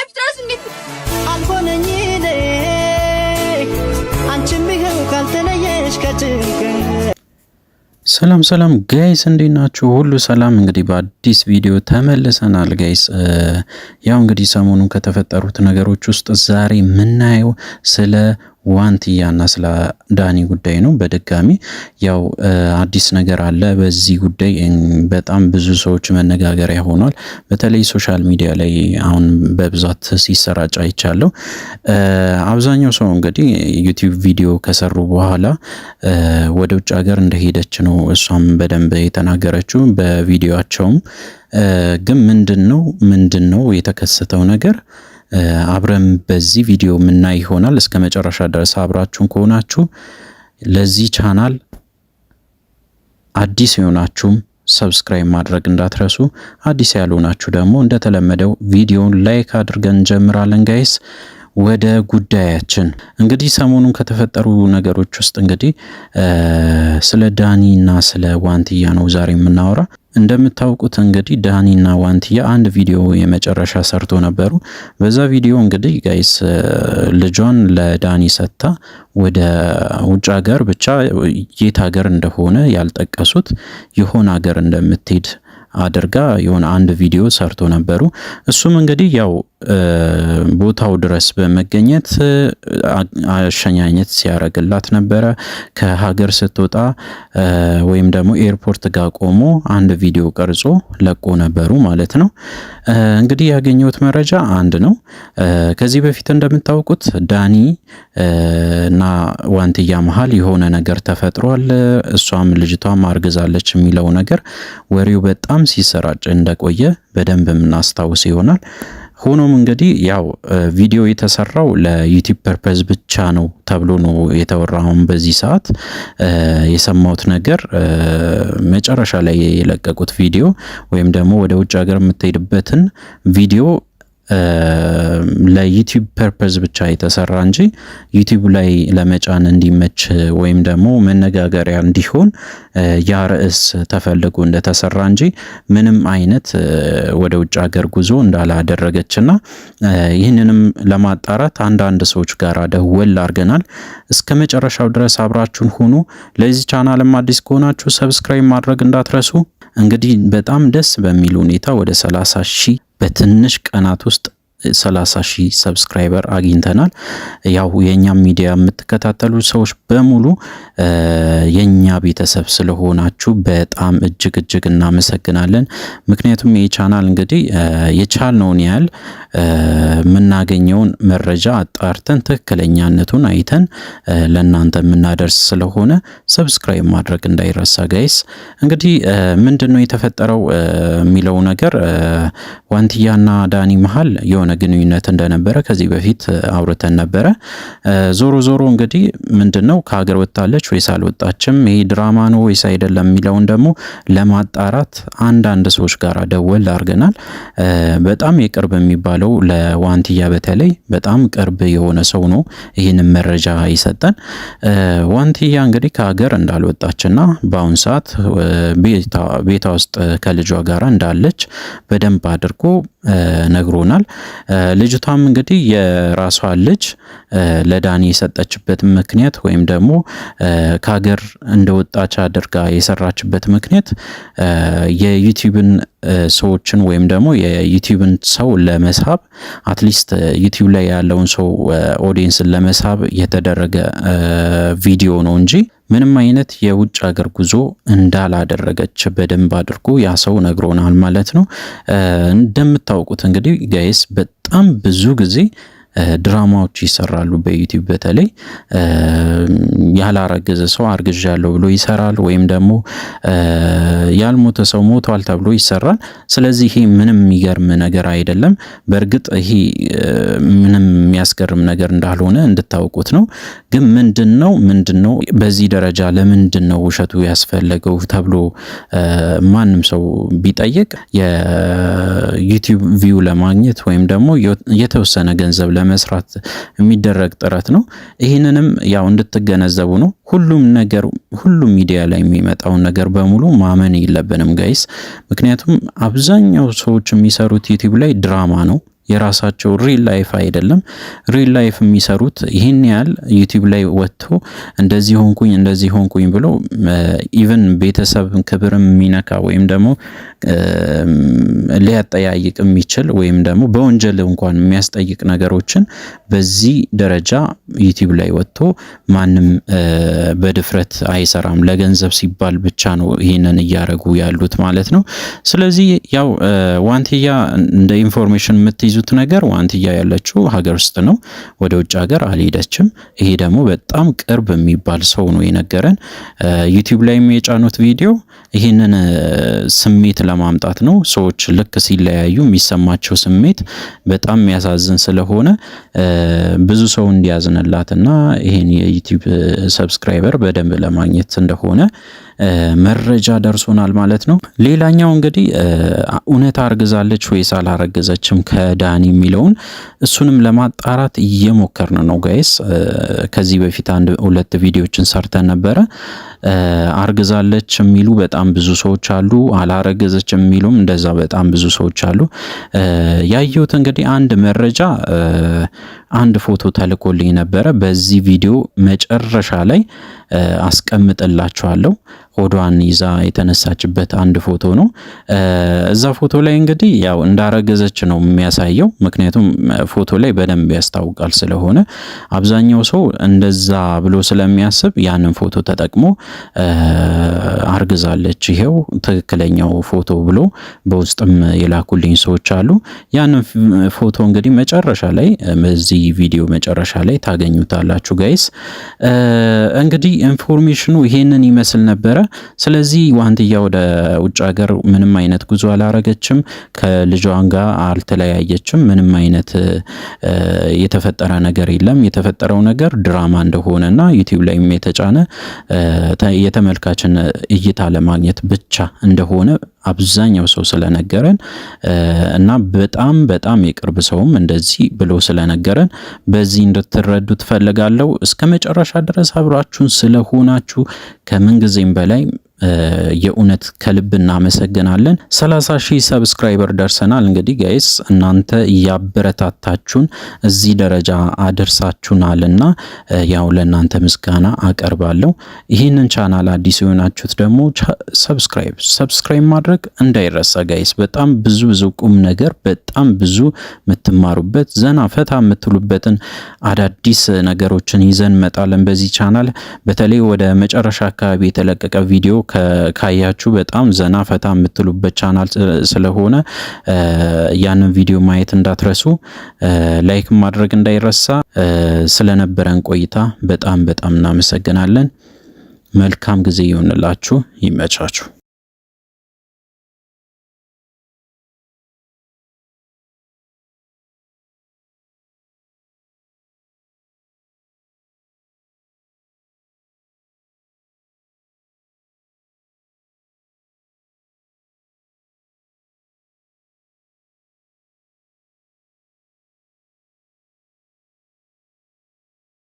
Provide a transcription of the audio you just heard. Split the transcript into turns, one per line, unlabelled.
ለፊት ራሱ እንዴት
አልሆነኝ እኔ አንቺም ይኸው ካልተለየሽ ከጭንቀት።
ሰላም ሰላም guys፣ እንዴት ናችሁ? ሁሉ ሰላም። እንግዲህ በአዲስ ቪዲዮ ተመልሰናል guys። ያው እንግዲህ ሰሞኑን ከተፈጠሩት ነገሮች ውስጥ ዛሬ የምናየው ስለ ዋንትያና ስለ ዳኒ ጉዳይ ነው። በድጋሚ ያው አዲስ ነገር አለ በዚህ ጉዳይ፣ በጣም ብዙ ሰዎች መነጋገሪያ ሆኗል። በተለይ social media ላይ አሁን በብዛት ሲሰራጭ አይቻለሁ። አብዛኛው ሰው እንግዲህ ዩቲዩብ ቪዲዮ ከሰሩ በኋላ ወደ ውጭ ሀገር እንደሄደች ነው እሷም በደንብ የተናገረችው በቪዲዮቸውም። ግን ምንድን ነው የተከሰተው ነገር፣ አብረን በዚህ ቪዲዮ የምናይ ይሆናል። እስከ መጨረሻ ድረስ አብራችሁን ከሆናችሁ፣ ለዚህ ቻናል አዲስ የሆናችሁም subscribe ማድረግ እንዳትረሱ። አዲስ ያልሆናችሁ ደግሞ እንደተለመደው ቪዲዮውን like አድርገን እንጀምራለን guys። ወደ ጉዳያችን እንግዲህ ሰሞኑን ከተፈጠሩ ነገሮች ውስጥ እንግዲህ ስለ ዳኒ እና ስለ ዋንትያ ነው ዛሬ የምናወራ። እንደምታውቁት እንግዲህ ዳኒና ዋንትያ አንድ ቪዲዮ የመጨረሻ ሰርቶ ነበሩ። በዛ ቪዲዮ እንግዲህ guys፣ ልጇን ለዳኒ ሰጥታ ወደ ውጭ ሀገር፣ ብቻ የት ሀገር እንደሆነ ያልጠቀሱት፣ የሆነ ሀገር እንደምትሄድ አድርጋ የሆነ አንድ ቪዲዮ ሰርቶ ነበሩ። እሱም እንግዲህ ያው ቦታው ድረስ በመገኘት አሸኛኘት ሲያደርግላት ነበረ። ከሀገር ስትወጣ ወይም ደግሞ ኤርፖርት ጋር ቆሞ አንድ ቪዲዮ ቀርጾ ለቆ ነበሩ ማለት ነው። እንግዲህ ያገኘሁት መረጃ አንድ ነው። ከዚህ በፊት እንደምታውቁት ዳኒ እና ዋንትያ መሀል የሆነ ነገር ተፈጥሯል። እሷም ልጅቷም አርግዛለች የሚለው ነገር ወሬው በጣም ሲሰራጭ እንደቆየ በደንብ የምናስታውስ ይሆናል። ሆኖም እንግዲህ ያው ቪዲዮ የተሰራው ለዩቲዩብ purpose ብቻ ነው ተብሎ ነው የተወራውን። በዚህ ሰዓት የሰማሁት ነገር መጨረሻ ላይ የለቀቁት ቪዲዮ ወይም ደግሞ ወደ ውጭ ሀገር የምትሄድበትን ቪዲዮ ለዩቲዩብ purpose ብቻ የተሰራ እንጂ ዩቲዩብ ላይ ለመጫን እንዲመች ወይም ደግሞ መነጋገሪያ እንዲሆን ያ ርዕስ ተፈልጎ እንደተሰራ እንጂ ምንም አይነት ወደ ውጭ ሀገር ጉዞ እንዳላደረገችና ይህንንም ለማጣራት አንዳንድ ሰዎች ጋር ደወል አድርገናል። እስከ መጨረሻው ድረስ አብራችሁን ሁኑ። ለዚህ ቻናልም አዲስ ከሆናችሁ subscribe ማድረግ እንዳትረሱ። እንግዲህ በጣም ደስ በሚል ሁኔታ ወደ 30 ሺህ፣ በትንሽ ቀናት ውስጥ 30 ሺህ subscriber አግኝተናል። ያው የእኛ ሚዲያ የምትከታተሉ ሰዎች በሙሉ የኛ ቤተሰብ ስለሆናችሁ በጣም እጅግ እጅግ እናመሰግናለን። ምክንያቱም ይህ ቻናል እንግዲህ የቻልነውን ያህል የምናገኘውን መረጃ አጣርተን፣ ትክክለኛነቱን አይተን ለእናንተ የምናደርስ ስለሆነ subscribe ማድረግ እንዳይረሳ guys። እንግዲህ ምንድን ነው የተፈጠረው የሚለው ነገር፣ ዋንትያና ዳኒ መሀል የሆነ ግንኙነት እንደነበረ ከዚህ በፊት አውርተን ነበረ። ዞሮ ዞሮ እንግዲህ ምንድን ነው፣ ከሀገር ወጥታለች ወይስ አልወጣችም፣ ይሄ ድራማ ነው ወይስ አይደለም የሚለውን ደግሞ ለማጣራት አንዳንድ ሰዎች ጋር ደወል አድርገናል። በጣም የቅርብ የሚባለው፣ ለዋንትያ በተለይ በጣም ቅርብ የሆነ ሰው ነው ይህንን መረጃ ይሰጠን። ዋንትያ እንግዲህ ከሀገር እንዳልወጣችና በአሁን ሰዓት ቤቷ ውስጥ ከልጇ ጋር እንዳለች በደንብ አድርጎ ነግሮናል። ልጅቷም እንግዲህ የራሷን ልጅ ለዳኒ የሰጠችበት ምክንያት ወይም ደግሞ ከሀገር እንደወጣች አድርጋ የሰራችበት ምክንያት የዩቲዩብን ሰዎችን ወይም ደግሞ የዩቲዩብን ሰው ለመሳብ፣ at least ዩቲዩብ ላይ ያለውን ሰው ኦዲየንስን ለመሳብ የተደረገ ቪዲዮ ነው እንጂ ምንም አይነት የውጭ ሀገር ጉዞ እንዳላደረገች በደንብ አድርጎ ያ ሰው ነግሮናል ማለት ነው። እንደምታውቁት እንግዲህ guys፣ በጣም ብዙ ጊዜ ድራማዎች ይሰራሉ በዩቲዩብ። በተለይ ያላረገዘ ሰው አርግዣለሁ ብሎ ይሰራል፣ ወይም ደግሞ ያልሞተ ሰው ሞቷል ተብሎ ይሰራል። ስለዚህ ይሄ ምንም የሚገርም ነገር አይደለም። በእርግጥ ይሄ ምንም የሚያስገርም ነገር እንዳልሆነ እንድታውቁት ነው። ግን ምንድን ነው በዚህ ደረጃ ለምንድን ነው ውሸቱ ያስፈለገው ተብሎ ማንም ሰው ቢጠይቅ የዩቲዩብ view ለማግኘት ወይም ደግሞ የተወሰነ ገንዘብ ለመስራት የሚደረግ ጥረት ነው። ይህንንም ያው እንድትገነዘቡ ነው። ሁሉም ነገር፣ ሁሉም ሚዲያ ላይ የሚመጣውን ነገር በሙሉ ማመን የለብንም guys። ምክንያቱም አብዛኛው ሰዎች የሚሰሩት ዩቲዩብ ላይ ድራማ ነው። የራሳቸው real life አይደለም። Real life የሚሰሩት ይህን ያህል YouTube ላይ ወጥቶ እንደዚህ ሆንኩኝ እንደዚህ ሆንኩኝ ብሎ even ቤተሰብ ክብርም የሚነካ ወይም ደግሞ ሊያጠያይቅ የሚችል ወይም ደግሞ በወንጀል እንኳን የሚያስጠይቅ ነገሮችን በዚህ ደረጃ YouTube ላይ ወጥቶ ማንም በድፍረት አይሰራም። ለገንዘብ ሲባል ብቻ ነው ይህንን እያደረጉ ያሉት ማለት ነው። ስለዚህ ያው ዋንትያ እንደ information የምትይዙት ነገር ዋንትያ ያለችው ሀገር ውስጥ ነው፣ ወደ ውጭ ሀገር አልሄደችም። ይሄ ደግሞ በጣም ቅርብ የሚባል ሰው ነው የነገረን። YouTube ላይም የጫኑት ቪዲዮ ይህንን ስሜት ለማምጣት ነው። ሰዎች ልክ ሲለያዩ የሚሰማቸው ስሜት በጣም የሚያሳዝን ስለሆነ ብዙ ሰው እንዲያዝንላትና ይሄን የ YouTube subscriber በደንብ ለማግኘት እንደሆነ መረጃ ደርሶናል ማለት ነው። ሌላኛው እንግዲህ እውነት አርግዛለች ወይስ አላረገዘችም ከዳኒ የሚለውን እሱንም ለማጣራት እየሞከርን ነው guys። ከዚህ በፊት አንድ ሁለት ቪዲዮችን ሰርተን ነበረ። አርግዛለች የሚሉ በጣም ብዙ ሰዎች አሉ። አላረገዘች የሚሉም እንደዛ በጣም ብዙ ሰዎች አሉ። ያየሁት እንግዲህ አንድ መረጃ አንድ ፎቶ ተልኮልኝ ነበረ። በዚህ ቪዲዮ መጨረሻ ላይ አስቀምጥላችኋለሁ። ሆዷን ይዛ የተነሳችበት አንድ ፎቶ ነው። እዛ ፎቶ ላይ እንግዲህ ያው እንዳረገዘች ነው የሚያሳየው። ምክንያቱም ፎቶ ላይ በደንብ ያስታውቃል ስለሆነ አብዛኛው ሰው እንደዛ ብሎ ስለሚያስብ ያንን ፎቶ ተጠቅሞ አርግዛለች፣ ይሄው ትክክለኛው ፎቶ ብሎ በውስጥም የላኩልኝ ሰዎች አሉ። ያንን ፎቶ እንግዲህ መጨረሻ ላይ በዚህ ቪዲዮ መጨረሻ ላይ ታገኙታላችሁ guys። እንግዲህ information ኑ ይሄንን ይመስል ነበረ። ስለዚህ ዋንትያ ወደ ውጭ ሀገር ምንም አይነት ጉዞ አላረገችም። ከልጇን ጋር አልተለያየችም። ምንም አይነት የተፈጠረ ነገር የለም። የተፈጠረው ነገር ድራማ እንደሆነና YouTube ላይም የተጫነ የተመልካችን እይታ ለማግኘት ብቻ እንደሆነ አብዛኛው ሰው ስለነገረን እና በጣም በጣም የቅርብ ሰውም እንደዚህ ብሎ ስለነገረን በዚህ እንድትረዱ ትፈልጋለሁ። እስከ መጨረሻ ድረስ አብራችሁን ስለሆናችሁ ከምንጊዜም በላይ የእውነት ከልብ እናመሰግናለን። 30 ሺህ subscriber ደርሰናል። እንግዲህ guys እናንተ እያበረታታችሁን እዚህ ደረጃ አድርሳችሁናልና ያው ለእናንተ ምስጋና አቀርባለሁ። ይህንን ቻናል አዲስ የሆናችሁት ደግሞ subscribe ማድረግ እንዳይረሳ guys። በጣም ብዙ ብዙ ቁም ነገር በጣም ብዙ የምትማሩበት ዘና ፈታ የምትሉበትን አዳዲስ ነገሮችን ይዘን እንመጣለን በዚህ ቻናል። በተለይ ወደ መጨረሻ አካባቢ የተለቀቀ ቪዲዮ ካያችሁ በጣም ዘና ፈታ የምትሉበት ቻናል ስለሆነ ያንን ቪዲዮ ማየት እንዳትረሱ፣ like ማድረግ እንዳይረሳ። ስለነበረን ቆይታ በጣም በጣም እናመሰግናለን። መልካም ጊዜ ይሁንላችሁ። ይመቻችሁ።